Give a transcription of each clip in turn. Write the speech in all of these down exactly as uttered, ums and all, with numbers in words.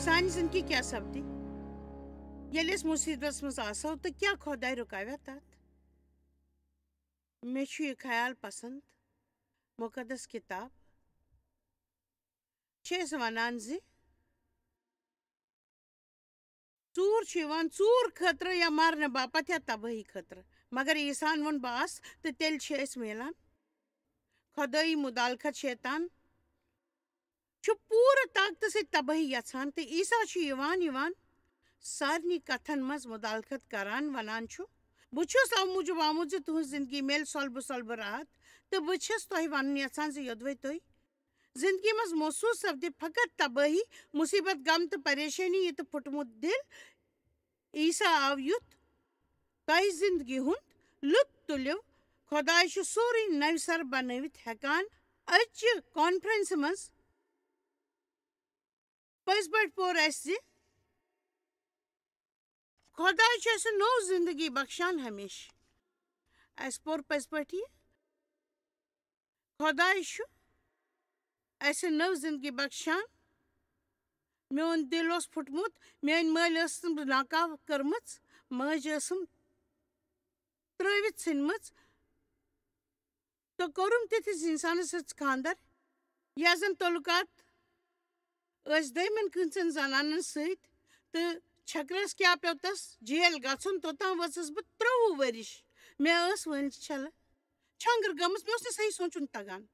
سانہِ زندگی کیٛاہ سپدِ، ییٚلہِ أسۍ مُصیبتس منٛز آسو، تہٕ کیٛاہ خۄداے رُکاویا تتھ؟ مےٚ چھُ یہِ خیال پسند۔ مُقدس کِتاب چھِ اَسہِ وَنان زِ ژوٗر چھُ یِوان ژوٗر خٲطرٕ یا مَرنہٕ باپتھ یا تبٲہی خٲطرٕ۔ مگر عیسیٰ ہَن ووٚن، "بہٕ آس، تہٕ تیٚلہِ چھِ أسۍ میلان خۄدٲیی مُدالخت۔ شیطان چھُ پوٗرٕ طاقتہٕ سۭتۍ تبٲہی یژھان، تہٕ عیسیٰ چھُ یِوان، یِوان سارنٕے کتھن منٛز مُدالخت کران، ونان چھُ، 'بہٕ چھُس امہِ موٗجوٗب آمُت زِ تُہنٛز زندگی میلہِ سۄلبہٕ سۄلبہٕ راحت، تہٕ بہٕ چھَس تۄہہِ ونُن یژھان زِ یوٚدوَے تُہۍ زندگی منٛز محسوس سپدِ فقط تبٲہی، مصیبت، غم تہٕ پریشٲنی، یہِ تہٕ پھُٹمُت دِل۔ عیسیٰ آو یُتھ تۄہہِ زندگی ہُنٛد لُطف تُلِو۔ خۄداے چھُ سورُے نوِ سر بنٲوِتھ ہٮ۪کان۔ أزچہِ کانفرنسہِ منٛز پٔزۍ پٲٹھۍ پوٚر اَسہِ زِ خۄداے چھُ اَسہِ نوٚو زندگی بخشان ہمیشہٕ۔ اَسہِ پوٚر پٔزۍ پٲٹھۍ یہِ، خۄداے چھُ اَسہِ نٔو زندگی بخشان۔ میون دِل اوس پھُٹمُت، میٲنۍ مٲلۍ ٲسٕم ناکاہ کٔرمٕژ، مٲج ٲسٕم ترٲوِتھ ژھٕنمٕژ، تہٕ کوٚرُم تِتھِس اِنسانَس سۭتۍ خانٛدر، یَس زَن تعلقات ٲسۍ دوٚیمٮ۪ن کینٛژن زنانن سۭتۍ، تہٕ چھکرس کیٛاہ پیوٚو تس جیل گژھُن، توٚتام ؤژھٕس بہٕ ترٛۆوُہ ؤرِش۔ مےٚ ٲس وٲنٛجہِ چھلہٕ چھانٛگٕر گٔمٕژ، مےٚ اوس نہٕ صحیح سونٛچُن تگان۔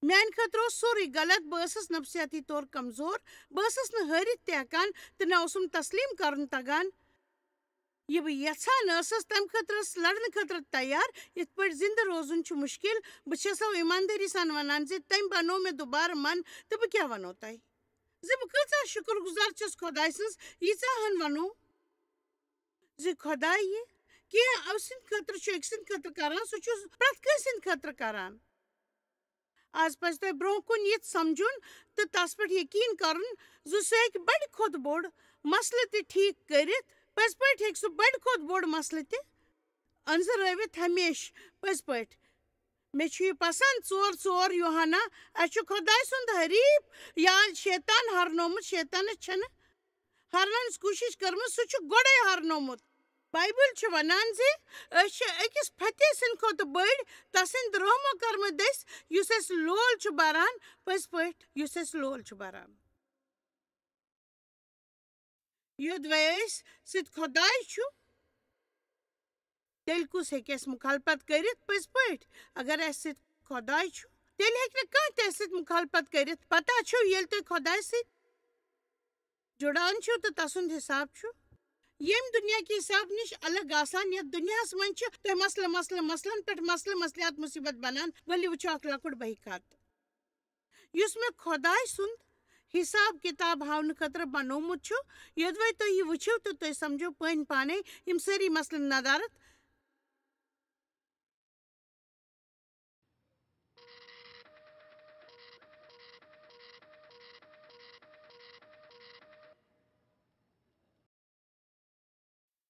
میانہِ خٲطرٕ اوس سورُے غلط، بہٕ ٲسٕس نفسیاتی طور کمزور، بہٕ ٲسٕس نہٕ ہٲرِتھ تہِ ہٮ۪کان تہٕ نہ اوسُم تسلیم کرُن تگان۔ یہِ بہٕ یژھان ٲسٕس، تمہِ خٲطرٕ ٲسٕس لڑنہٕ خٲطرٕ تیار۔ یِتھ پٲٹھۍ زندٕ روزُن چھُ مشکل، بہٕ چھسو ایماندٲری سان ونان زِ تٔمۍ بنوو مےٚ دوبارٕ من، تہٕ بہٕ کیٛاہ ونو تۄہہِ زِ بہٕ کۭژاہ شُکر گُزار چھس خۄداے سٕنٛز۔ ییٖژاہ ہن ونو زِ خۄداے یہِ کینٛہہ أمۍ سٕنٛدِ خٲطرٕ چھُ أکۍ سٕنٛدِ خٲطرٕ کران، سُہ چھُ پرٛٮ۪تھ کٲنٛسہِ ہٕنٛدِ خٲطرٕ کران۔ آز پزِ تۄہہِ برونٛہہ کُن یِتھ سمجھُن تہٕ تس پٮ۪ٹھ یقین کرُن زِ سُہ ہیٚکہِ بڑِ کھۄتہٕ بوٚڑ مسلہٕ تہِ ٹھیک کٔرِتھ۔ پٔزۍ پٲٹھۍ ہیٚکہِ سُہ بڑِ کھۄتہٕ بوٚڑ مسلہٕ تہِ أنٛزرٲوِتھ ہمیشہٕ۔ پٔزۍ پٲٹھۍ، مےٚ چھُ یہِ پسند، ژور ژور یوحنا، اَسہِ چھُ خۄداے سُنٛد حریف یا شیطان ہرنومُت۔ شیطانس چھنہٕ ہرنٕچ کوٗشِش کٔرمٕژ، سُہ چھُ گۄڈَے ہرنومُت۔ بایبل چھِ وَنان زِ أسۍ چھِ أکِس فتح سٕنٛدِ کھۄتہٕ بٔڑۍ، تسٕنٛدِ رحمو کرمہٕ دٔسۍ، یُس اَسہِ لول چھُ بَران، پٔزۍ پٲٹھۍ یُس اَسہِ لول چھُ بَران۔ یوٚدوَے اَسہِ سۭتۍ خۄداے چھُ، تیٚلہِ کُس ہیٚکہِ اَسہِ مُخالفت کٔرِتھ؟ پٔزۍ پٲٹھۍ، اگر اَسہِ سۭتۍ خۄداے چھُ، تیٚلہِ ہیٚکہِ نہٕ کانٛہہ تہِ اَسہِ سۭتۍ مُخالفت کٔرِتھ۔ پتہ چھُو، ییٚلہِ تُہۍ خۄداے سۭتۍ جُڑان چھِو تہٕ تسُنٛد حساب چھُ ییٚمہِ دُنیا کہِ حساب نِش الگ آسان، یَتھ دُنیاہَس منٛز چھِ تۄہہِ مسلہٕ، مسلہٕ، مسلن پٮ۪ٹھ مسلہٕ، مسلہٕ، مصیبت بنان۔ ؤلِو وٕچھو اکھ لۄکُٹ بحیقات، یُس مےٚ خۄداے سُنٛد حساب کِتاب ہاونہٕ خٲطرٕ بنوومُت چھُ۔ یوٚدوَے تُہۍ یہِ وٕچھِو تہٕ تُہۍ سمجھِو پٲنۍ پانے یِم سٲری مسلہٕ ندارت۔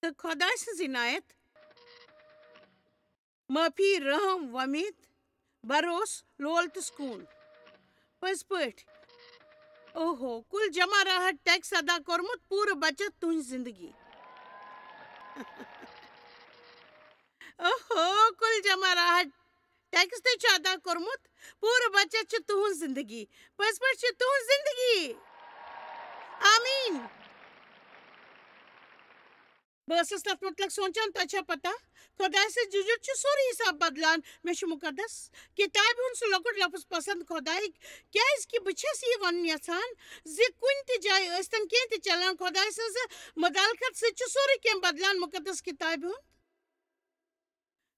تہٕ خۄداے سٕنٛز عنایت، معٲفی، رحم، وۄمید، بروس، لول تہٕ سکوٗن۔ پٔزۍ پٲٹھۍ، اوہو، کُل جمع راحت ٹیکس ادا کوٚرمُت، پوٗرٕ بچت تُہنٛز زندگی۔ اوہو، کُل جمع راحت ٹیکس تہِ چھُ ادا کوٚرمُت، پوٗرٕ بچت چھِ تُہنٛز زندگی۔ پٔزۍ پٲٹھۍ چھِ تُہنٛز زندگی۔ آمیٖن۔ بہٕ ٲسٕس تَتھ مُتعلِق سونٛچان، تۄہہِ چھا پتہ، خۄداے سٕنٛز جُجُر چھُ سورُے حساب بدلان۔ مےٚ چھُ مُقدس کِتابہِ ہُنٛد سُہ لۄکُٹ لفظ پسنٛد، خۄداے، کیٛازِ کہِ بہٕ چھَس یہِ وَنُن یژھان زِ کُنہِ تہِ جایہِ ٲسۍتن کینٛہہ تہِ چلان، خۄداے سٕنٛزِ مُدالخت سۭتۍ چھُ سورُے کینٛہہ بدلان۔ مُقدس کِتابہِ ہُنٛد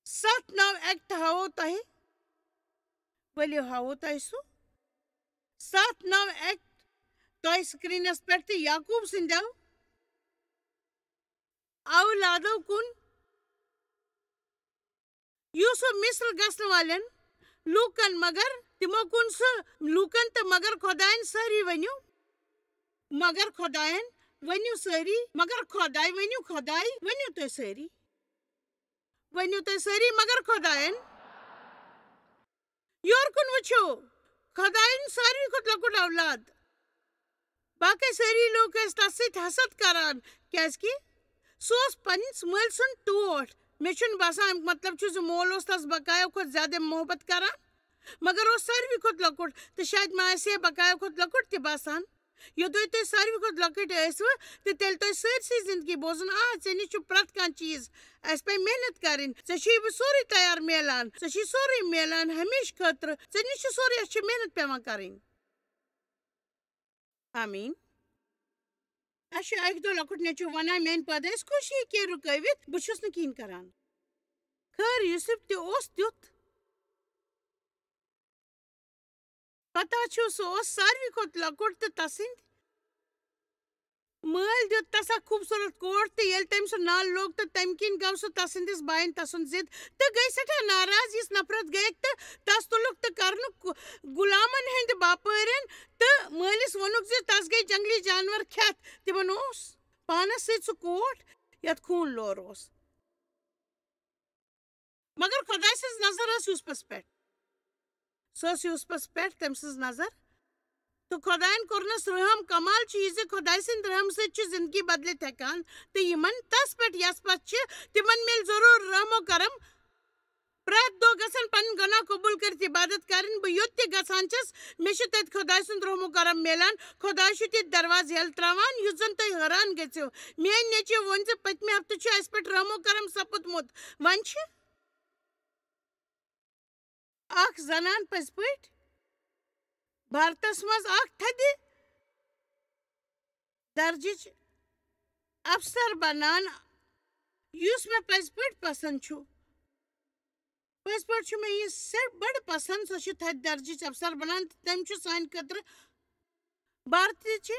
ستھ نو ایکٹ ہاوو تۄہہِ۔ ؤلِو ہاوو تۄہہِ سُہ۔ ستھ نو ایکٹ تۄہہِ سکرینس پٮ۪ٹھ تہٕ یعقوب سٕنٛدیو اولادو کُن، یوسف مصر گژھن والٮ۪ن لوٗکن، مگر تِمو کُن سُہ لوٗکن تہٕ مگر خۄداین سٲری ؤنِو، مگر خۄداین ؤنِو سٲری، مگر خۄداے ؤنِو، خۄداے ؤنِو تُہۍ سٲری۔ ؤنِو تُہۍ سٲری، مگر خۄدایَن۔ یورٕ کُن وٕچھِو، خۄدایَن ساروی کھۄتہٕ لۄکُٹ اولاد۔ باقٕے سٲری لوٗکھ ٲسۍ تَس سۭتۍ حسد کران، کیٛازِکہِ سُہ اوس پنٛنِس مٲلۍ سُنٛد ٹوٹھ۔ مےٚ چھُنہٕ باسان، اَمیُک مطلب چھُ زِ مول اوس تَس بقایو کھۄتہٕ زیادٕ محبت کران، مگر اوس ساروی کھۄتہٕ لۄکُٹ، تہٕ شاید ما آسہِ ہے بقایو کھۄتہٕ لۄکُٹ تہِ باسان۔ یوٚدوے تُہۍ ساروی کھۄتہٕ لۄکٕٹۍ ٲسوٕ، تہٕ تیٚلہِ تۄہہِ سٲرسٕے زندگی بوزُن، آ، ژےٚ نِش چھُ پرٛٮ۪تھ کانٛہہ چیٖز، اَسہِ پے محنت کَرٕنۍ، ژےٚ چھُے وۄنۍ سورُے تیار میلان، ژےٚ چھُے سورُے میلان ہمیشہٕ خٲطرٕ، ژےٚ نِش چھُ سورُے، اَسہِ چھِ محنت پٮ۪وان کَرٕنۍ۔ آمیٖن۔ اَسہِ چھُ اَکہِ دۄہ لۄکُٹ نیٚچوٗ وَنان، میٛانہِ پادٲسۍ کوٗشِش کینٛہہ رُکٲوِتھ، بہٕ چھُس نہٕ کِہیٖنۍ کَران۔ خٲر، یوسف تہِ اوس تیُتھ۔ پتہ چھُ، سُہ اوس ساروی کھۄتہٕ لۄکُٹ تہٕ تسٕنٛدۍ مٲلۍ دیُت تس اکھ خوٗبصوٗرت کوٹھ، تہٕ ییٚلہِ تٔمۍ سُہ نالہٕ لوگ، تہٕ تَمہِ کِنۍ گوٚو سُہ تسٕنٛدِس باین تسُنٛد ضد تہٕ گٔے سٮ۪ٹھاہ ناراض۔ یِژھ نفرت گٔیَکھ تہٕ تس تُلُکھ تہٕ کرنُک غُ-، غُلامن ہٕنٛدِ باپٲرٮ۪ن، تہٕ مٲلِس ووٚنُکھ زِ تس گٔے جنگلی جانور کھٮ۪تھ۔ تِمن اوس پانس سۭتۍ سُہ کوٹھ، یتھ خوٗن لور اوس۔ مگر خۄداے سٕنٛز نظر ٲس یوسفس پٮ۪ٹھ۔ سۄ ٲس یوسفس پٮ۪ٹھ، تٔمۍ سٕنٛز نظر۔ تہٕ خۄدایَن کوٚرنَس رحم۔ کمال چھُ یہِ زِ خۄداے سٕنٛدِ رحم سۭتۍ چھُ زندگی بدلِتھ ہٮ۪کان۔ تہٕ یِمن تس پٮ۪ٹھ یَس پتھ چھِ، تِمن میلہِ ضروٗر رحم و کرم۔ پرٛٮ۪تھ دۄہ گژھن پنٕنۍ گۄناہ قبول کٔرِتھ عبادت کرٕنۍ۔ بہٕ یوٚت تہِ گژھان چھَس، مےٚ چھُ تَتہِ خۄداے سُنٛد رحم و کرم میلان۔ خۄداے چھُ تِتھۍ دروازٕ یَلہٕ ترٛاوان، یُتھ زَن تُہۍ حٲران گٔژھِو۔ میٛٲنۍ نیٚچوۍ ووٚن زِ پٔتمہِ ہفتہٕ چھُ اَسہِ پٮ۪ٹھ رحم و کرم سپُدمُت۔ وۄنۍ چھِ اکھ زنان پٔزۍ پٲٹھۍ بھارتس منٛز اکھ تھدِ درجٕچ افسر بنان، یُس مےٚ پٔزۍ پٲٹھۍ پسند چھُ۔ پٔزۍ پٲٹھۍ چھُ مےٚ یہِ سٮ۪ٹھ بڑٕ پسند۔ سۄ چھِ تھدِ درجٕچ افسر بنان تہٕ تٔمۍ چھُ سانہِ خٲطرٕ بھارتٕچہِ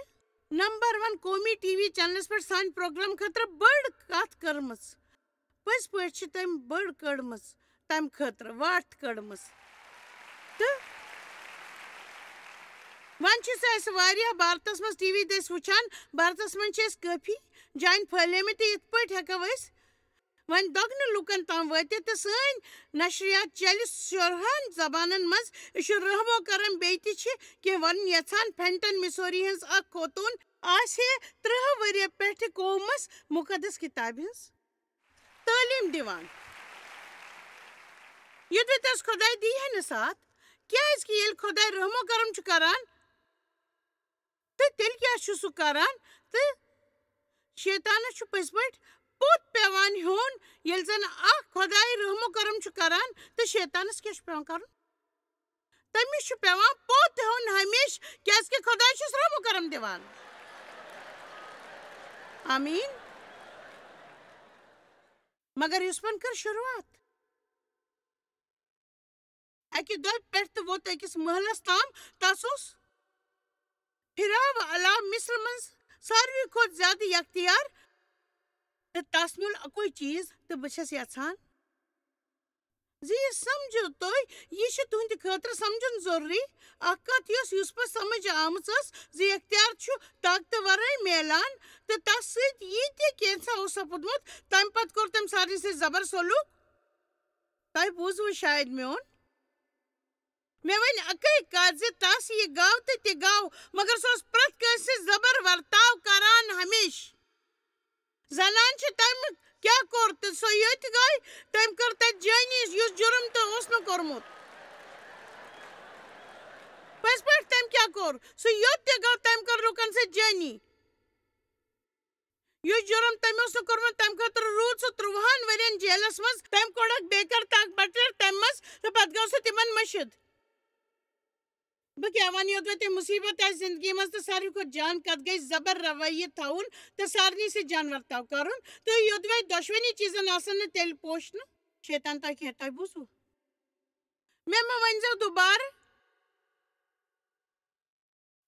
نمبر ون قومی ٹی وی چینلس پٮ۪ٹھ سانہِ پروگرام خٲطرٕ بٔڑ کتھ کٔرمٕژ۔ پٔزۍ پٲٹھۍ چھِ تٔمۍ بٔڑ کٔڑمٕژ، تمہِ خٲطرٕ واٹھ کٔڑمٕژ۔ تہٕ وۄنۍ چھِ سُہ اَسہِ واریاہ بھارتس منٛز ٹی وی دٔسۍ وٕچھان۔ بھارتس منٛز چھِ أسۍ کٲفی جایَن پھٲلیمٕتۍ، تہٕ یِتھ پٲٹھۍ ہٮ۪کو أسۍ وۄنۍ دۄگنہٕ لوٗکن تام وٲتِتھ، تہٕ سٲنۍ نشریات چلہِ شُرہن زبانن منٛز۔ یہِ چھُ رحم و کرم۔ بیٚیہِ تہِ چھِ کینٛہہ وَنُن یژھان۔ فینٹن، مسوری ہٕنٛز اکھ خوتوٗن، آسہِ ہے ترٕٛہ ؤرۍ یہِ پٮ۪ٹھٕ قومس مُقدس کِتابہِ ہٕنٛز تعلیٖم دِوان۔ یوٚتتھ تس خۄداے دی ہے نہٕ ساتھ، کیٛازِ کہِ ییٚلہِ خۄداے رحم و کرم چھُ کران، تہٕ تیٚلہِ کیٛاہ چھُ سُہ کران؟ تہٕ شیطانس چھُ پٔزۍ پٲٹھۍ پوٚت پٮ۪وان ہیوٚن، ییٚلہِ زن اکھ خۄداے رحم و کرم چھُ کران، تہٕ شیطانس کیٛاہ چھُ پٮ۪وان کرُن؟ تٔمِس چھُ پٮ۪وان پوٚت ہیوٚن ہمیشہٕ، کیٛازِ کہِ خۄداے چھُس رحم و کرم دِوان۔ آمیٖن۔ مگر یوسفن کٔر شروٗعات۔ اَکہِ دۄہ پٮ۪ٹھ تہٕ ووت أکِس محلس تام۔ تس اوس پھراو علاوٕ مصر منٛز ساروی کھۄتہٕ زیادٕ یختیار، تہٕ تس میوٗل اکُے چیٖز، تہٕ بہٕ چھَس یژھان زِ یہِ سمجھِو تُہۍ، یہِ چھُ تُہنٛدِ خٲطرٕ سمجھُن ضروٗری۔ اکھ کتھ، یۄس یوسفس سمجھ آمٕژ ٲس زِ یختیار چھُ طاقتہٕ ورٲے میلان، تہٕ تس سۭتۍ یہِ تہِ کینٛژھا اوس سپُدمُت، تمہِ پتہٕ کوٚر تٔمۍ سارنٕے سۭتۍ زبر سلوک۔ تۄہہِ بوٗزوٕ شاید میون۔ مےٚ ؤنۍ اَکٕے کَتھ زِ تَس یہِ گاو تہٕ تہِ گاو، مگر سُہ اوس پرٛٮ۪تھ کٲنٛسہِ سۭتۍ زَبر ورتاو کران ہمیشہٕ۔ زنان چھِ تٔمۍ کیٛاہ کوٚر تہٕ سۄ ییٚتہِ گٔے، تٔمۍ کٔر تَتہِ جٲنی، یُس جُرم تہِ اوس نہٕ کوٚرمُت۔ پٔزۍ پٲٹھۍ تٔمۍ کیٛاہ کوٚر؟ سُہ یوٚت تہِ گوٚو، تٔمۍ کٔر لُکن سۭتۍ جٲنی۔ یُس جُرم تٔمۍ اوس نہٕ کوٚرمُت، تَمہِ خٲطرٕ روٗد سُہ ترٛۆوُہَن ؤرین جیلس منٛز۔ تٔمۍ کوٚڑکھ بیکر تہٕ اکھ بٹلر تَمہِ منٛز تہٕ پتہٕ گوٚو سُہ تِمن مٔشِد۔ بہٕ کیٛاہ وَنہٕ، یوٚدوَے تۄہہِ مُصیٖبت آسہِ زِندگی منٛز تہٕ ساروی کھۄتہٕ جان کَتھ گٔے زَبر رویہِ تھاوُن تہٕ سارنٕے سۭتۍ جان ورتاو کَرُن، تہٕ یوٚدوَے دۄشوٕنی چیٖزن آسن نہٕ تیٚلہِ پوشنہٕ شیطان تۄہہِ کینٛہہ۔ تۄہہِ بوٗزوٕ؟ مےٚ مہ ؤنۍزیو دُبارٕ۔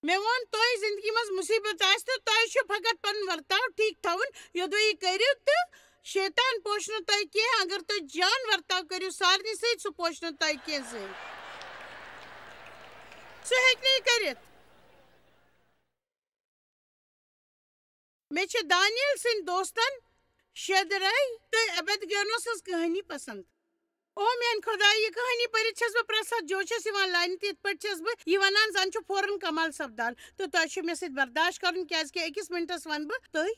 مےٚ ووٚن، تۄہہِ زِندگی منٛز مُصیٖبت آسہِ تہٕ تۄہہِ چھُ فقط پَنُن ورتاو ٹھیٖک تھاوُن۔ یوٚدوَے یہِ کٔرِو تہٕ شیطان پوشہِ نہٕ تۄہہِ کینٛہہ۔ اگر تُہۍ جان ورتاو کٔرِو سارنٕے سۭتۍ، سُہ پوشہِ نہٕ تۄہہِ کینٛہہ زٕہٕنۍ۔ سُہ ہیٚکہِ نہٕ یہِ کٔرِتھ۔ مےٚ چھِ دانیل سٕنٛدۍ دوستن شیدرے تہٕ ابدگینو سٕنٛز کہانی پسند۔ او میانہِ خۄدایہِ، یہِ کہانی پٔرِتھ چھَس بہٕ پرٛٮ۪تھ ساتہٕ جوشَس یِوان لاینہٕ، تِتھ پٲٹھۍ چھَس بہٕ یہِ وَنان، زَن چھُ فوراً کمال سپدان۔ تہٕ تۄہہِ چھُ مےٚ سۭتۍ برداش کَرُن، کیٛازِکہِ أکِس مِنٹَس وَنہٕ بہٕ تُہۍ۔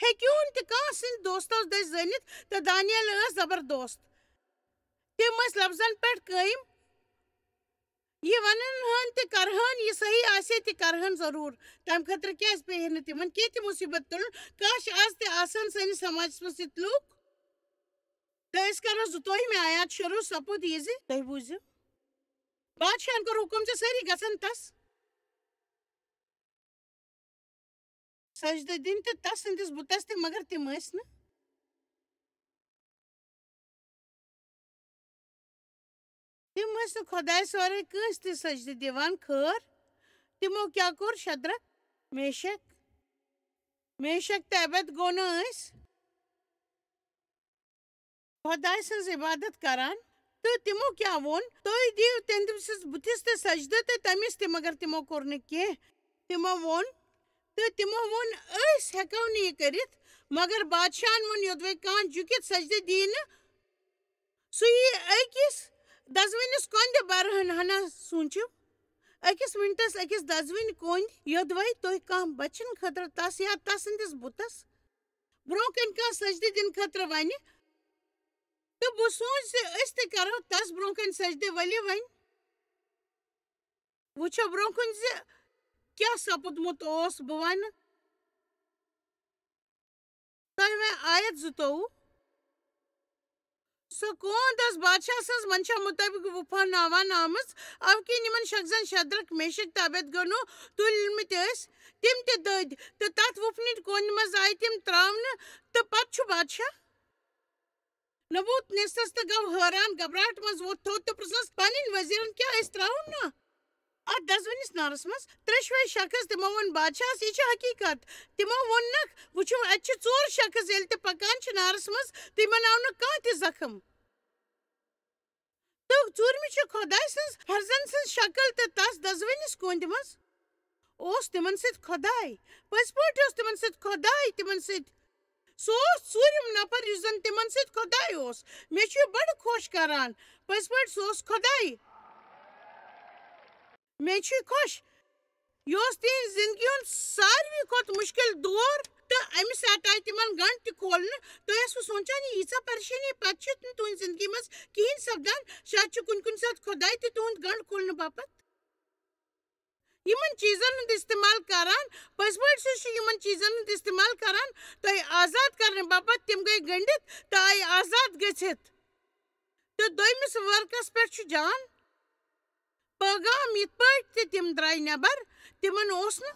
ہیٚکِو نہٕ تہِ کانٛہہ سٕنٛدۍ دوستو دٔسۍ زٲنِتھ، تہٕ دانیل ٲس زبردوست۔ تِم ٲسۍ لفظن پٮ۪ٹھ قٲیِم۔ یہِ وَنَن ہن تہِ کرہن، یہِ صحیح آسہِ ہے تہِ کرہن ضروٗر۔ تَمہِ خٲطرٕ کیٛازِ پیٚیہِ ہے نہٕ تِمن کینٛہہ تہِ مُصیٖبت تُلُن؟ کاش، آز تہِ آسہٕ ہن سٲنِس سماجس منٛز تِتھۍ لُکھ۔ تہٕ أسۍ کرو زٕتووُہمہِ آیات شروٗع، سپُد یہِ زِ تُہۍ بوٗزِو۔ بادشاہن کوٚر حُکُم زِ سٲری گژھن تس سجدٕ دِنۍ تہٕ تس سٕنٛدِس بُتس تہِ، مگر تِم ٲسۍ نہٕ۔ تِم ٲسۍ نہٕ خۄدایس ورٲے کٲنٛسہِ تہِ سجدٕ دِوان۔ خٲر، تِمو کیٛاہ کوٚر؟ شدرک، میشک، میشک تہٕ ابد گونو ٲسۍ خۄداے سٕنٛز عبادت کران۔ تہٕ تِمو کیٛاہ ووٚن؟ تُہۍ دِیِو تٔمۍ سٕنٛدِس بُتھِس تہِ سجدٕ تہٕ تٔمِس تہِ، مگر تِمو کوٚر نہٕ کینٛہہ۔ تِمو ووٚن، تہٕ تِمو ووٚن، أسۍ ہٮ۪کو نہٕ یہِ کٔرِتھ۔ مگر بادشاہن ووٚن، یوٚدوَے کانٛہہ جُکِتھ سجدٕ دِیہِ نہٕ، سُہ یِیہِ أکِس دزوٕنِس کۄندِ برہن۔ ہنا سوٗنٛچِو، أکِس مِنٹس أکِس دزوٕنۍ کۄندِ، یوٚدوَے تُہۍ کانٛہہ بچن خٲطرٕ تس یا تسٕنٛدِس بُتس برونٛہہ کنہِ کانٛہہ سجدٕ دِنہٕ خٲطرٕ ونہِ۔ تہٕ بہٕ سوٗنٛچ زِ أسۍ تہِ کرو تس برونٛہہ کنہِ سجدٕ۔ ؤلِو وۄنۍ وٕچھو برونٛہہ کُن زِ کیٛاہ سپُدمُت اوس۔ بہٕ ونہٕ تۄہہِ وۄنۍ آیت زٕتووُہ۔ سۄ کونٛد ٲس بادشاہ سٕنٛز منشا مُطٲبِق وُپھاوناوان آمٕژ، اَوٕ کِنۍ یِمن شخصن شدرک، میشک تہٕ ابد گنو تُلمٕتۍ ٲسۍ، تِم تہِ دٔدۍ تہٕ تتھ وُپھنٕچ کونٛدِ منٛز آیہِ تِم ترٛاونہٕ۔ تہٕ پتہٕ چھُ بادشاہ نبوت نیسرس تہٕ گوٚو حٲران، گھبراہٹ منٛز ووٚتھ تھوٚد تہٕ پرٛژھنس پنٕنۍ وزیرن، کیٛاہ أسۍ ترٛاوو نا اتھ دزوٕنِس نارس منٛز؟ ترٛیٚشوے شخص تِمو ووٚن بادشاہس، یہِ چھُ حقیٖقت۔ تِمو ووٚننکھ، وٕچھِو، اتہِ چھِ ژور شخص، ییٚلہِ تہِ پکان چھِ نارس منٛز، تِمن آو نہٕ کانٛہہ تہِ زخم۔ تہٕ ژوٗرمہِ چھِ خۄداے سٕنٛز فرزند سٕنٛز شکل تہٕ تس دزوٕنِس کۄندِ منٛز اوس تِمن سۭتۍ خۄداے۔ پٔزۍ پٲٹھۍ اوس تِمن سۭتۍ خۄداے، تِمن سۭتۍ۔ سُہ اوس ژوٗرِم نفر، یُس زن تِمن سۭتۍ خۄداے اوس۔ مےٚ چھُ یہِ بڑٕ خۄش کران۔ پٔزۍ پٲٹھۍ سُہ اوس خۄداے۔ مےٚ چھُ یہِ خۄش۔ یہِ اوس تِہنٛزِ زندگی ہُنٛد ساروی کھۄتہٕ مُشکِل دور، تہٕ اَمہِ ساتہٕ آیہِ تِمن گنٛڈ تہِ کھولنہٕ۔ تُہۍ ٲسوٕ سونٛچان، یہِ ییٖژاہ پریشٲنی پتہٕ چھِ نہٕ تُہنٛزِ زندگی منٛز کِہیٖنۍ سپدان؟ شاید چھُ کُنہِ کُنہِ ساتہٕ خۄداے تہِ تُہُنٛد گنٛڈ کھولنہٕ باپتھ۔ یِمن چیٖزن ہُنٛد استعمال کران، پٔزۍ پٲٹھۍ سُہ چھُ یِمن چیٖزن ہُنٛد استعمال کران تۄہہِ آزاد کرنہٕ باپتھ۔ تِم گٔے گٔنڈِتھ تہٕ آیہِ آزاد گٔژھِتھ۔ تہٕ دوٚیمِس ورقس پٮ۪ٹھ چھُ جان پیغام، یِتھ پٲٹھۍ تہِ تِم درٛاے نٮ۪بر، تِمن اوس نہٕ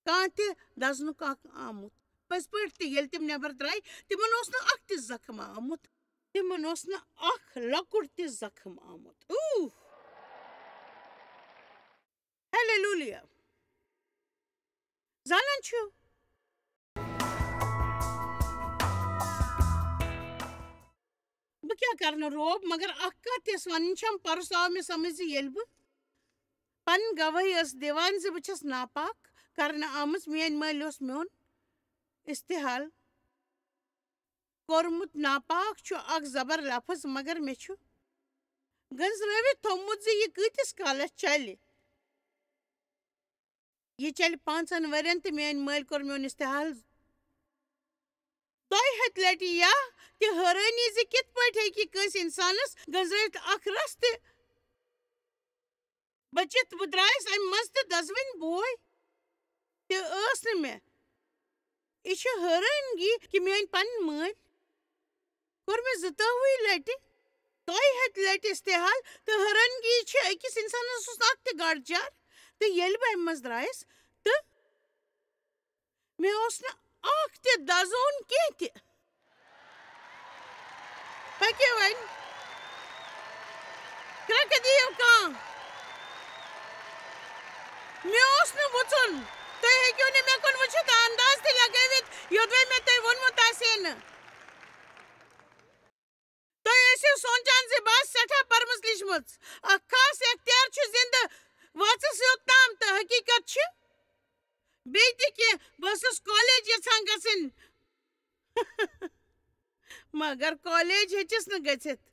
کانٛہہ تہِ دزنُک اکھ آمُت۔ پٔزۍ پٲٹھۍ تہِ ییٚلہِ تِم نٮ۪بر درٛاے، تِمن اوس نہٕ اکھ تہِ زخم آمُت۔ تِمن اوس نہٕ اکھ لۄکُٹ تہِ زخم آمُت۔ اوٗہ! ہیلیلویا! زانان چھِو، بہٕ کیٛاہ کرنہٕ روب، مگر اکھ کتھ یۄس ونٕنۍ چھم، پرُس آو مےٚ سمجھ زِ ییٚلہِ بہٕ پنٕنۍ گوٲہی ٲسٕس دِوان زِ بہٕ چھَس ناپاک کرنہٕ آمٕژ، میٛٲنۍ مٲلۍ اوس میون استحال کوٚرمُت۔ ناپاک چھُ اکھ زبر لفظ، مگر مےٚ چھُ گٔنزرٲوِتھ تھوٚومُت زِ یہِ کۭتِس کالس چلہِ۔ یہِ چلہِ پانٛژن ؤرین تہٕ میٛٲنۍ مٲلۍ کوٚر میون استحال دۄیہِ ہتہِ لٹہِ۔ یا تہِ حٲرٲنی زِ کِتھ پٲٹھۍ ہیٚکہِ کٲنٛسہِ انسانس گٔنزرٲوِتھ اکھ رس تہِ بٔچِتھ۔ بہٕ درٛایس امہِ منٛزٕ تہٕ دزوٕنۍ بوے تہِ ٲس نہٕ مےٚ۔ یہِ چھِ حٲرٲنگی کہِ میٛٲنۍ پنٕنۍ مٲلۍ کوٚر مےٚ زٕتووُہہِ لٹہِ، دۄیہِ ہتہِ لٹہِ استحال، تہٕ حٲرانگی چھِ أکِس انسانس اوس اکھ تہِ گاڈٕ چار، تہٕ ییٚلہِ بہٕ امہِ منٛز درٛایس تہٕ مےٚ اوس نہٕ اکھ تہِ دزوُن کینٛہہ تہِ۔ پٔکِو وۄنۍ۔ کرٛٮ۪کہٕ دِیِو کانٛہہ۔ مےٚ اوس نہٕ وُژُن۔ تُہۍ ہیٚکِو نہٕ مےٚ کُن وٕچھِتھ، انداز تہِ لگٲوِتھ، یوٚدوَے مےٚ تۄہہِ ووٚنمُت آسہِ ہے نہٕ۔ تُہۍ ٲسِو سونٛچان زِ بہٕ آسہٕ سٮ۪ٹھاہ پٔرمٕژ لیٖچھمٕژ۔ اکھ خاص اختیار چھُ زِندٕ واژس یوٚت تام، تہٕ حقیٖقت چھِ بیٚیہِ تہِ کینٛہہ۔ بہٕ ٲسٕس کالج یژھان گژھٕنۍ۔ مگر کالج ہیٚچِس نہٕ گٔژھِتھ،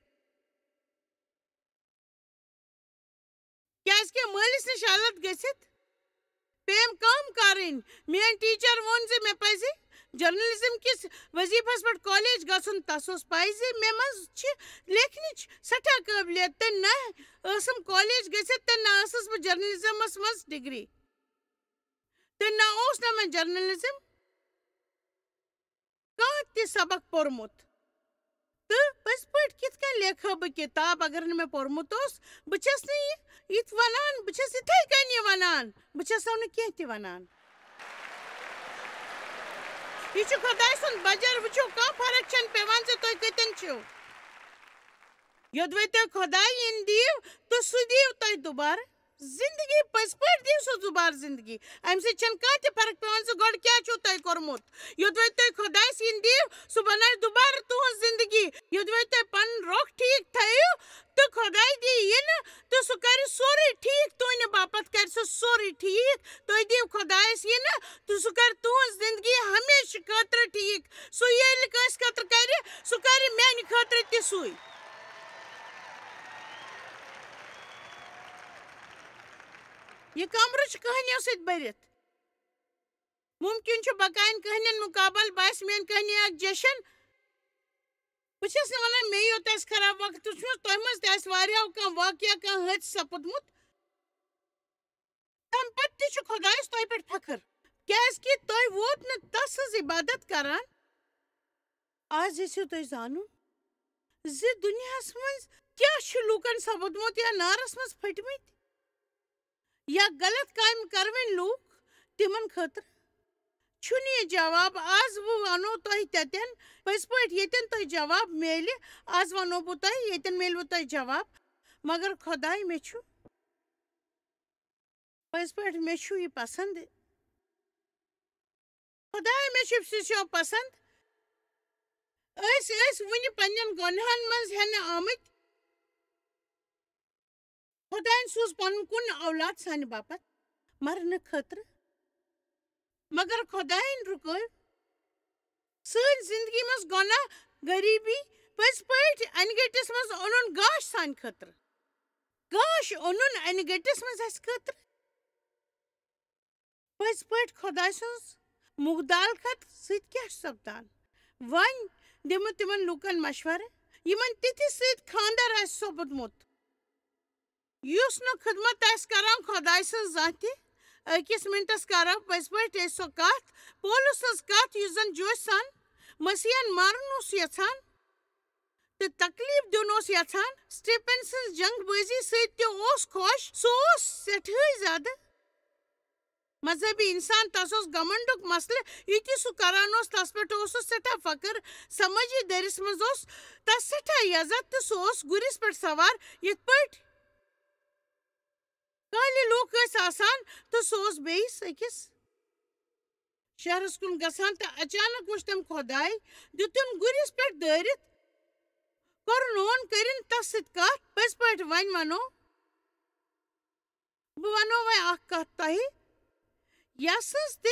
کیازِ کہِ مٲلِس نِش غلط گٔژھِتھ پیٚیَم کٲم کَرٕنۍ۔ میٲنۍ ٹیچر ووٚن زِ مےٚ پَزِ جرنلزم کِس وظیفس پٮ۪ٹھ کالج گژھُن۔ تَس اوس پَے زِ مےٚ منٛز چھِ لیکھنٕچ سٮ۪ٹھاہ قٲبلیت، تہٕ نہ ٲسٕم کالج گٔژھِتھ تہٕ نہ ٲسٕس بہٕ جرنلزمس منٛز ڈگری، تہٕ نہ اوس نہٕ مےٚ جرنلزم کانٛہہ تہِ سبق پوٚرمُت۔ تہٕ پٔزۍ پٲٹھۍ کِتھ کٔنۍ لیکھٕ ہا بہٕ کِتاب اگر نہٕ مےٚ پوٚرمُت اوس؟ بہٕ چھَس نہٕ یہِ یِتھ وَنان، بہٕ چھَس یِتھَے کٔنۍ یہِ وَنان، بہٕ چھَسو نہٕ کینٛہہ تہِ وَنان۔ یہِ چھُ خۄداے سُنٛد بجر، وٕچھِو، کانٛہہ فرق چھَنہٕ پٮ۪وان زِ تُہۍ کَتٮ۪ن چھِو۔ یوٚدوَے تۄہہِ خۄداے یِن دِیِو، تہٕ سُہ دِیِو تۄہہِ دُبارٕ زندگی۔ پٔزۍ پٲٹھۍ دِیِو سُہ دُبارٕ زندگی۔ اَمہِ سۭتۍ چھَنہٕ کانٛہہ تہِ فرق پٮ۪وان زِ گۄڈٕ کیٛاہ چھُو تۄہہِ کوٚرمُت۔ یوٚدوَے تُہۍ خۄدایَس یِن دِیِو، سُہ بَنایہِ دُبارٕ تُہٕنٛز زندگی۔ یوٚدوَے تُہۍ پَنُن رۄخ ٹھیٖک تھٲیِو تہٕ خۄداے دِیہِ یِنہٕ، تہٕ سُہ کَرِ سورُے ٹھیٖک، تُہٕنٛدِ باپَتھ کَرِ سُہ سورُے ٹھیٖک۔ تُہۍ دِیِو خۄدایَس یِنہٕ، تہٕ سُہ کَرِ تُہٕنٛز زندگی ہمیشہٕ خٲطرٕ ٹھیٖک۔ سُہ ییٚلہِ کٲنٛسہِ خٲطرٕ کَرِ، سُہ کَرِ میٛانہِ خٲطرٕ تہِ سُے۔ یہِ کمرٕ چھُ کٔہنِیو سۭتۍ بٔرِتھ۔ مُمکِن چھُ بقاین کٔہنٮ۪ن مُقابل باسہِ میٛٲنۍ کٔہنی اکھ جشن۔ بہٕ چھَس نہٕ وَنان مے یوت آسہِ خراب وقت وُچھمُت، تۄہہِ منٛز تہِ آسہِ واریاہو کانٛہہ واقعہ، کانٛہہ حٲدثہٕ سپُدمُت۔ تَمہِ پتہٕ تہِ چھُ خۄدایَس تۄہہِ پٮ۪ٹھ فخر، کیٛازِ کہِ تۄہہِ ووت نہٕ تَس سٕنٛز عبادت کران۔ آز یژھِو تُہۍ زانُن زِ دُنیاہَس منٛز کیٛاہ چھُ لوٗکَن سپُدمُت یا نارَس منٛز پھٔٹمٕتۍ یا غلط کامہِ کَروٕنۍ لوٗکھ، تِمَن خٲطرٕ چھُنہٕ یہِ جواب۔ آز بہٕ وَنو تۄہہِ تَتٮ۪ن، پٔزۍ پٲٹھۍ ییٚتٮ۪ن تۄہہِ جواب میلہِ، آز وَنو بہٕ تۄہہِ، ییٚتٮ۪ن میلوٕ تۄہہِ جواب۔ مگر خۄداے، مےٚ چھُ پٔزۍ پٲٹھۍ، مےٚ چھُ یہِ پسنٛد۔ خۄداے، مےٚ چھُ سُہ شو پسنٛد۔ أسۍ ٲسۍ وُنہِ پننٮ۪ن گۄنہن منٛز ہٮ۪نہٕ آمٕتۍ۔ خۄدایَن سوٗز پنُن کُن اولاد سانہِ باپتھ مرنہٕ خٲطرٕ۔ مگر خۄدایَن رُکٲو سٲنۍ زندگی منٛز گۄناہ، غریٖبی۔ پٔزۍ پٲٹھۍ انہِ گٔٹِس منٛز اوٚنُن گاش سانہِ خٲطرٕ۔ گاش اوٚنُن انہِ گٔٹِس منٛز اَسہِ خٲطرٕ۔ پٔزۍ پٲٹھۍ خۄداے سٕنٛز مُدالخت سۭتۍ کیٛاہ چھُ سپدان؟ وۄنۍ دِمہٕ تِمن لوٗکن مشورٕ، یِمن تِتھِس سۭتۍ خانٛدر آسہِ سپُدمُت، یُس نہٕ خدمت آسہِ کران خۄداے سٕنٛز زانٛہہ تہِ۔ أکِس مِنٹس کرو پٔزۍ پٲٹھۍ أسۍ سۄ کتھ، پولس سٕنٛز کتھ، یُس زن جوشہٕ سان مسیحن مارُن اوس یژھان تہٕ تکلیف دیُن اوس یژھان۔ سٹیفن سٕنٛز جنگ بٲزی سۭتۍ تہِ اوس خۄش، سُہ اوس سٮ۪ٹھاہٕے زیادٕ مذہبی انسان، تس اوس گمنڈُک مسلہٕ۔ یہِ تہِ سُہ کران اوس، تس پٮ۪ٹھ اوس سُہ سٮ۪ٹھاہ فخر۔ سمٲجی دٲیرس منٛز اوس تس سٮ۪ٹھاہ عزت تہٕ سُہ اوس گُرِس پٮ۪ٹھ سوار، یِتھ پٲٹھۍ کالہِ لوٗکھ ٲسۍ آسان، تہٕ سُہ اوس بیٚیِس أکِس شہرس کُن گژھان، تہٕ اچانک وُچھ تٔمۍ خۄداے، دیُتُن گُرِس پٮ۪ٹھ دٲرِتھ، کوٚرُن اون کٔرِن تس سۭتۍ کتھ۔ پٔزۍ پٲٹھۍ وۄنۍ ونو، بہٕ ونو وۄنۍ اکھ کتھ تۄہہِ، یس سٕنٛز تہِ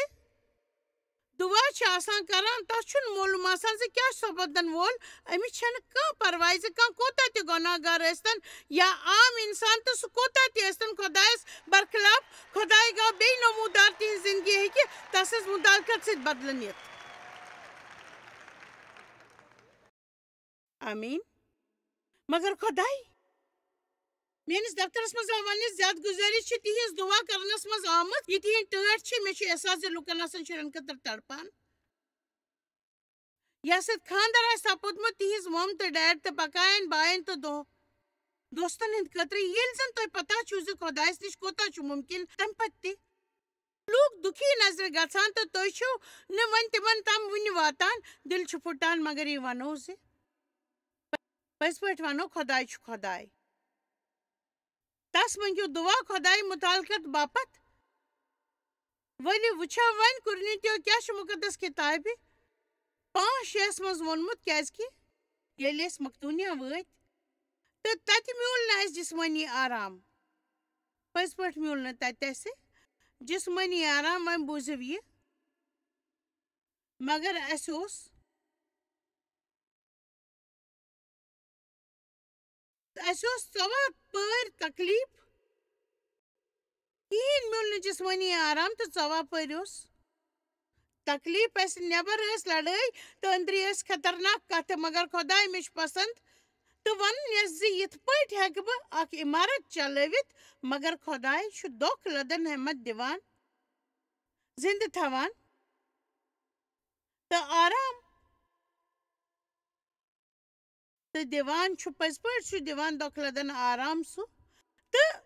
دُعا چھِ آسان کران، تس چھُنہٕ معلوم آسان زِ کیٛاہ چھُ سپدن وول۔ أمِس چھَنہٕ کانٛہہ پرواے زِ کانٛہہ کوٗتاہ تہِ گۄناہ گار ٲسۍتن یا عام انسان، تہٕ سُہ کوٗتاہ تہِ ٲسۍتن خۄدایس برخلاف، خۄداے گوٚو بیٚیہِ نموٗدار، تِہنٛز زندگی ہیٚکہِ تس سٕنٛز مُدالخت سۭتۍ بدلہٕ نِتھ۔ آمیٖن۔ مگر خۄداے، میٲنِس دفترس منٛز آو وننہٕ، زیادٕ گُزٲرِش چھِ تِہنٛز دُعا کرنس منٛز آمٕژ۔ یہِ تِہنٛدۍ ٹٲٹھۍ چھِ، مےٚ چھُ احساس زِ لُکن آسن شُرٮ۪ن خٲطرٕ تڑپان۔ یس سۭتۍ خانٛدر آسہِ سپُدمُت، تِہنٛز مم تہٕ ڈیڈ تہٕ پکاین باین تہٕ دو-، دوستن ہٕنٛدِ خٲطرٕ۔ ییٚلہِ زن تۄہہِ پتہ چھُو زِ خۄدایس نِش کوٗتاہ چھُ مُمکِن، تمہِ پتہٕ تہِ لوٗکھ دُکھی نظرِ گژھان تہٕ تُہۍ چھِو نہٕ وۄنۍ تِمن تام وُنہِ واتان۔ دِل چھُ پھُٹان، مگر یہِ ونو زِ پٔزۍ پٲٹھۍ ونو، خۄداے چھُ خۄداے۔ تس منٛگِو دُعا خۄدایہِ مُتعلقت باپتھ۔ ؤلِو وٕچھو وۄنۍ، قرنیتیو کیٛاہ چھُ مُقدس کِتابہِ پانٛژھ شےٚ ہس منٛز ووٚنمُت، کیٛازِکہِ ییٚلہِ أسۍ مقدونیہ وٲتۍ تہٕ تتہِ میوٗل نہٕ اَسہِ جسمٲنی آرام۔ پٔزۍ پٲٹھۍ میوٗل نہٕ تتہِ اَسہِ جسمٲنی آرام۔ وۄنۍ بوٗزِو یہِ، مگر اَسہِ اوس اَسہِ اوس ژۄوُہ پٔہرۍ تکلیٖف، کِہیٖنۍ میوٗل نہٕ جسمٲنی آرام تہٕ ژۄوُہ پٔہرۍ اوس تکلیٖف۔ اَسہِ نٮ۪بر ٲس لڑٲے تہٕ أنٛدری ٲسۍ خطرناک کتھٕ، مگر خۄداے مےٚ چھُ پسنٛد تہٕ وَنُن یَس زِ یِتھ پٲٹھۍ ہٮ۪کہٕ بہٕ اکھ عمارت چلٲوِتھ، مگر خۄداے چھُ دۄکھ لدن ہٮ۪مت دِوان، زِندٕ تھاوان تہٕ آرام تہٕ دِوان چھُ، پٔزۍ پٲٹھۍ چھُ دِوان دۄکھ لدن آرام سُہ۔ تہٕ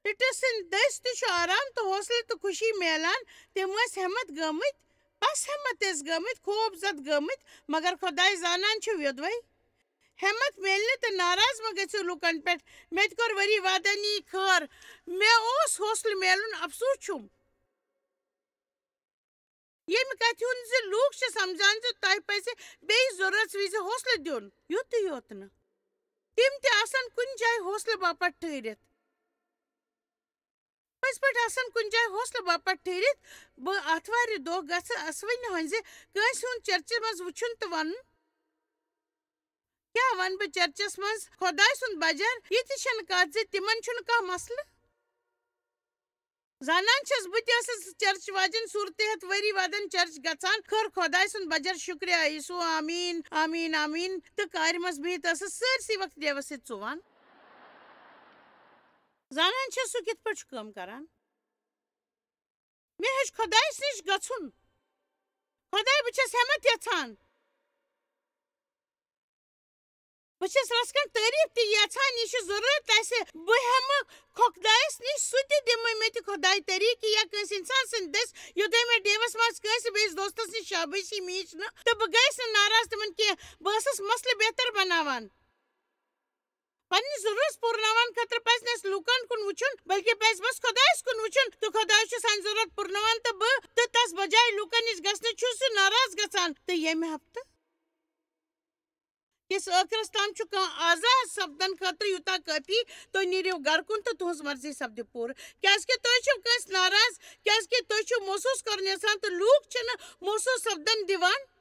ٹِٹِس سٕنٛدۍ دٔسۍ تہِ چھُ آرام تہٕ حوصلہٕ تہٕ خوشی میلان۔ تِم ٲسۍ ہٮ۪مت گٔمٕتۍ، پس ہٮ۪مت ٲسۍ گٔمٕتۍ، خوف زد گٔمٕتۍ، مگر خۄداے زانان چھُ یوٚدوَے۔ ہٮ۪مت میلہِ نہٕ تہٕ ناراض مہ گٔژھِو لوٗکن پٮ۪ٹھ۔ مےٚ تہِ کوٚر ؤری وادن یی خٲر۔ مےٚ اوس حوصلہٕ میلُن، افسوٗس چھُم۔ ییٚمہِ کتھِ ہُنٛد زِ لوٗکھ چھِ سمجھان زِ تۄہہِ پزِ بیٚیہِ ضروٗرت وِزِ حوصلہٕ دیُن، یُتُے یوت نہٕ، تِم تہِ آسن کُنہِ جایہِ حوصلہٕ باپتھ ٹھٔہرِتھ۔ پٔزۍ پٲٹھۍ آسن کُنہِ جایہِ حوصلہٕ باپتھ ٹھٔہرِتھ۔ بہٕ آتھوارِ دۄہ گژھٕ اسوٕنہِ ہٕنٛزِ کٲنٛسہِ ہُنٛد چرچہِ منٛز وٕچھُن تہٕ ونُن، کیٛاہ ونہٕ بہٕ چرچس منٛز خۄداے سُنٛد بجر؟ یہِ تہِ چھنہٕ کتھ زِ تِمن چھُنہٕ کانٛہہ مسلہٕ۔ زانان چھَس، بہٕ تہِ ٲسٕس چرچ واجٮ۪ن صوٗرتہِ ہٮ۪تھ ؤری وادن چرچ گژھان۔ خٲر خۄداے سُنٛد بجر شُکریہ یسوع، آمیٖن، آمیٖن، آمیٖن۔ تہٕ کارِ منٛز بِہِتھ ٲسٕس سٲرسٕے وقت دیوَس سۭتۍ ژُوان۔ زانان چھَس، سُہ کِتھ پٲٹھۍ چھُ کٲم کران۔ مےٚ ہیوٚچھ خۄدایَس نِش گژھُن۔ خۄداے، بہٕ چھَس ہٮ۪مت یَژھان۔ بہٕ چھَس رَژھ کھنٛڈ تعریٖف تہِ یَژھان، یہِ چھِ ضروٗرت اَسہِ۔ بہٕ ہٮ۪مہٕ خۄدایَس نِش، سُہ تہِ دِمہٕ مےٚ تہِ خۄداے طریٖقہٕ یا کٲنٛسہِ اِنسان سٕنٛدِ دٔسۍ، یوٚتام مےٚ ڈیوَس منٛز کٲنٛسہِ بیٚیِس دوستَس نِش شابٲشی میٖج نہٕ، تہٕ بہٕ گٔیَس نہٕ ناراض تِمَن کینٛہہ۔ بہٕ ٲسٕس مسلہٕ بہتر بناوان۔ پننہِ ضروٗرت پوٗرناوان خٲطرٕ پزِ نہٕ اَسہِ لوٗکن کُن وٕچھُن، بلکہِ پزِ بس خۄدایس کُن وٕچھُن، تہٕ خۄداے چھُ سانہِ ضروٗرت پوٗرناوان، تہٕ بہٕ تہٕ تس بجایہِ لوٗکن نِش گژھنہٕ چھُس سُہ ناراض گژھان۔ تہٕ ییٚمہِ ہفتہٕ کِس ٲخرس تام چھُ کانٛہہ آزاد سپدن خٲطرٕ یوٗتاہ کٲفی، تُہۍ نیٖرِو گرٕ کُن تہٕ تُہنٛز مرضی سپدِ پوٗرٕ، کیازِ کہِ تُہۍ چھِو کٲنٛسہِ ناراض، کیازِ کہِ تُہۍ چھِو محسوٗس کرُن یژھان تہٕ لوٗکھ چھِنہٕ محسوٗس سپدن دِوان۔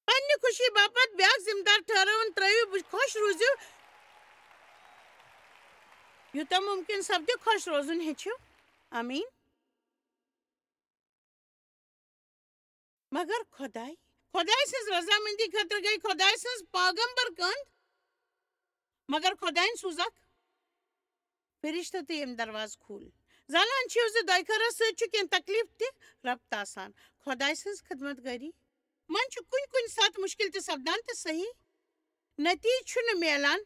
پننہِ خوشی باپتھ بیاکھ ذمہٕ دار ٹھہرٲوُن ترٲوِو، بہٕ خۄش روٗزِو۔ یوٗتاہ مُمکِن سپدِ خۄش روزُن ہیٚچھِو۔ آمیٖن۔ مگر خۄداے، خۄداے سٕنٛز رضامندی خٲطرٕ گٔے خۄداے سٕنٛز پاغمبر کٔنٛد۔ مگر خۄدایَن سوٗز اکھ فرشتہٕ تہٕ ییٚمۍ دروازٕ کھوٗل۔ زانان چھِو زِ دۄیہِ خٲرس سۭتۍ چھُ کینٛہہ تکلیٖف تہِ ربط آسان۔ خۄداے سٕنٛز خدمت گٲری منٛز چھُ کُنہِ کُنہِ ساتہٕ مُشکِل تہِ سپدان تہٕ صحیح۔ نتیٖجہٕ چھُنہٕ میلان۔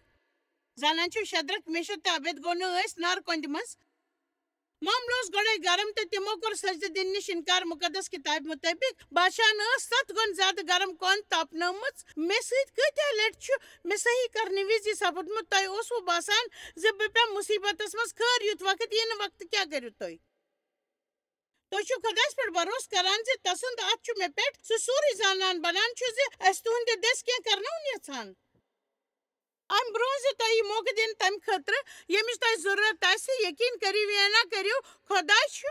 زانان چھِو شدرک، میشک تہٕ ابید گو نہٕ ٲسۍ نار کۄندِ منٛز۔ معاملہٕ اوس گۄڈَے گرم تہٕ تِمو کوٚر سجدٕ دِنہٕ نِش اِنکار۔ مُقدس کِتابہِ مُطٲبِق بادشاہن ٲس ستھ گُن زیادٕ گرم کۄند تاپنٲومٕژ۔ مےٚ سۭتۍ کۭتیٛاہ لٹہِ چھُ مےٚ صحیح کرنہٕ وِزِ یہِ سپُدمُت، تۄہہِ اوسوٕ باسان زِ بہٕ پیٚمہٕ مُصیبتس منٛز؟ خٲر، یُتھ وقت یِنہٕ وقتہٕ کیٛاہ کٔرِو تُہۍ؟ تُہۍ چھِو خۄدایَس پٮ۪ٹھ بھروسہٕ کران زِ تسُنٛد اَتھ چھُ مےٚ پٮ۪ٹھ، سُہ سورُے زانان بنان چھُ زِ اَسہِ تُہنٛدِ دٔسۍ کینٛہہ کرناوُن یژھان۔ امہِ برونٛہہ زِ تۄہہِ یہِ موقعہٕ دِنہٕ تمہِ خٲطرٕ ییٚمِچ تۄہہِ ضروٗرت آسہِ، یقیٖن کٔرِو یا نہ کٔرِو، خۄداے چھُ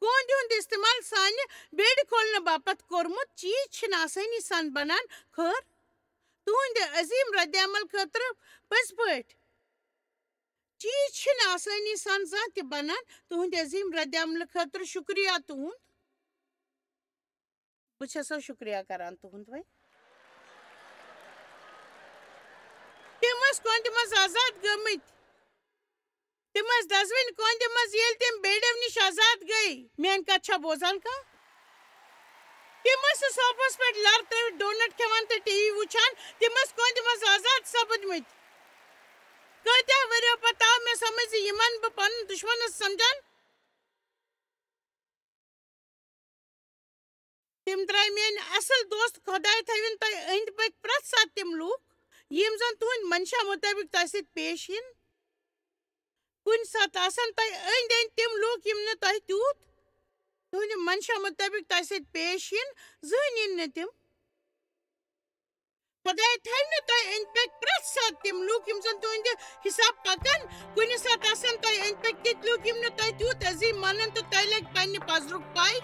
کۄندِ ہُنٛد استعمال سانہِ بیڑِ کھولنہٕ باپتھ کوٚرمُت۔ چیٖز چھِنہٕ آسٲنی سان بنان۔ خٲر، تُہنٛدِ عظیٖم رد عمل خٲطرٕ پٔزۍ پٲٹھۍ چیٖز چھِنہٕ آسٲنی سان زانٛہہ تہِ بنان۔ تُہنٛدِ عظیٖم رد عملہٕ خٲطرٕ شُکریہ تُہُنٛد۔ بہٕ چھَسو شُکریہ کران تُہُنٛد وۄنۍ۔ تِم ٲسۍ کۄندِ منٛز آزاد گٔمٕتۍ۔ تِم ٲسۍ دزوٕنۍ کۄندِ منٛز، ییٚلہِ تِم بیڑیو نِش آزاد گٔے۔ میٲنۍ کتھ چھا بوزان کانٛہہ؟ تِم ٲسۍ نہٕ صوفس پٮ۪ٹھ لر ترٲوِتھ ڈونٹ کھٮ۪وان تہٕ ٹی وی وٕچھان۔ تِم ٲسۍ کۄندِ منٛز آزاد سپٕدمٕتۍ۔ کۭتیاہ ؤرِیو پتہٕ آو مےٚ سمجھ زِ یِمن بہٕ پنُن دُشمن ٲسٕس سمجھان، تِم درٛاے میٲنۍ اصل دوست۔ خۄداے تھٲوِن تۄہہِ أنٛدۍ پٔکۍ پرٛٮ۪تھ ساتہٕ تِم لوٗکھ، یِم زن تُہنٛدۍ منشا مُطٲبِق تۄہہِ سۭتۍ پیش یِن۔ کُنہِ ساتہٕ آسن تۄہہِ أنٛدۍ أنٛدۍ تِم لوٗکھ، یِم نہٕ تۄہہِ تیوٗت تُہنٛدِ منشا مُطٲبِق تۄہہِ سۭتۍ پیش یِن، زٕہٕنۍ یِن نہٕ تِم۔ خۄداے تھاوِ نہٕ تۄہہِ أنٛدۍ پٔکۍ پرٛٮ۪تھ ساتہٕ تِم لوٗکھ، یِم زن تُہنٛدِ حساب پکن۔ کُنہِ ساتہٕ آسن تۄہہِ أنٛدۍ پٔکۍ تِتھۍ لوٗکھ، یِم نہٕ تۄہہِ تیوٗت عظیٖم مانن تہٕ تۄہہِ لگہِ پننہِ پزرُک پے۔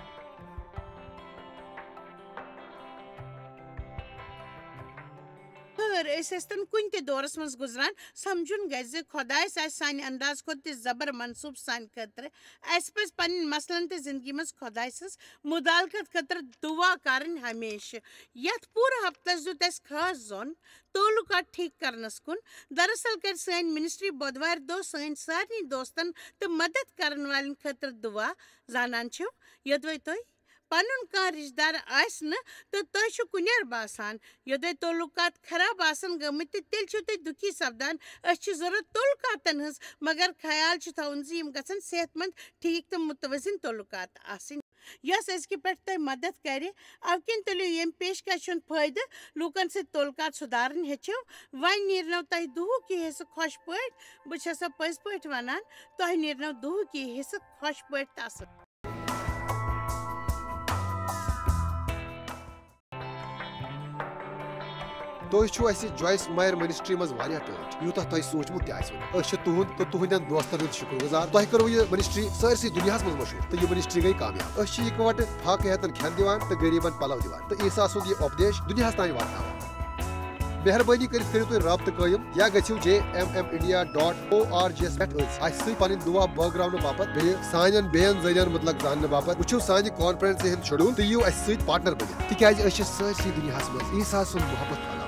أسۍ ٲسۍتن کُنہِ تہِ دورس منٛز گُزران، سمجھُن گژھِ زِ خۄدایس آسہِ سانہِ انداز کھۄتہٕ تہِ زبر منصوٗب سانہِ خٲطرٕ۔ اسہِ پزِ پنٕنۍ مسلن تہٕ زندگی منٛز خۄدایہِ سٕنٛز مدالکت خٲطرٕ دُعا کرٕنۍ ہمیشہٕ۔ یتھ پوٗرٕ ہفتس دیُت اسہِ خاص زوٚن تعلقات ٹھیک کرنس کُن۔ دراصل کرِ سٲنۍ منسٹری بۄدوارِ دۄہ سٲنۍ سارنٕے دوستن تہٕ مدد کرن والٮ۪ن خٲطرٕ دُعا۔ زانان چھِو، یوٚدوَے تۄہہِ پنُن کانٛہہ رشتہٕ دار آسہِ نہٕ تہٕ تۄہہِ چھُ کُنیر باسان، یوٚدوَے تعلقات خراب آسن گٔمٕتۍ، تہٕ تیٚلہِ چھِو تُہۍ دُکھی سپدان۔ أسۍ چھِ ضروٗرت تعلقاتن ہٕنٛز، مگر خیال چھُ تھاوُن زِ یِم گژھن صحت مند، ٹھیک تہٕ متوازن تعلقات آسٕنۍ۔ یۄس أزکہِ پٮ۪ٹھ تۄہہِ مدد کرِ، اَوٕ کِنۍ تُلِو ییٚمہِ پیشکش ہُنٛد فٲیدٕ، لوٗکن سۭتۍ تعلقات سُدھارٕنۍ ہیٚچھِو۔ وۄنۍ نیرنو تۄہہِ دُہُک یہِ حصہٕ خۄش پٲٹھۍ۔ بہٕ چھَسو پٔزۍ پٲٹھۍ وَنان، تۄہہِ نیرنو دُہُک یہِ حصہٕ خۄش پٲٹھۍ تہٕ اَصٕل۔ تُہۍ چھِو اَسہِ جویس مایر منسٹری منٛز واریاہ ٹٲٹھۍ، یوٗتاہ تۄہہِ سوٗنٛچمُت تہِ آسِوٕ نہٕ۔ أسۍ چھِ تُہُنٛد تہٕ تُہٕنٛدٮ۪ن دوستن ہُنٛد شُکر گُزار۔ تۄہہِ کٔروٕ یہِ منسٹری سٲرسٕے دُنیاہَس منٛز مشہوٗر تہٕ یہِ منسٹری گٔے کامیاب۔ أسۍ چھِ یِکوَٹہٕ فاقہٕ ہیتن کھٮ۪ن دِوان تہٕ غریٖبن پلو دِوان تہٕ عیسیٰ سُنٛد یہِ اُپدیش دُنیاہَس تام واتناوان۔ مہربٲنی کٔرِتھ کٔرِو تُہۍ رابطہٕ قٲیِم یا گژھِو J M M India dot O R G یَس پٮ۪ٹھ أسۍ اَسہِ سۭتۍ پنٕنۍ دُعا بٲگراونہٕ باپتھ، بیٚیہِ سانٮ۪ن بیٚین ذٔریعن مُتعلق زاننہٕ باپتھ۔ وٕچھِو سانہِ کانفرنسہِ ہُنٛد شیڈول تہٕ یِیِو اَسہِ سۭتۍ پارٹنر بٔنِتھ، تِکیازِ أسۍ چھِ سٲرسٕے دُنیاہَس منٛز عیسیٰ سُنٛد محبت پھٔہلاوان۔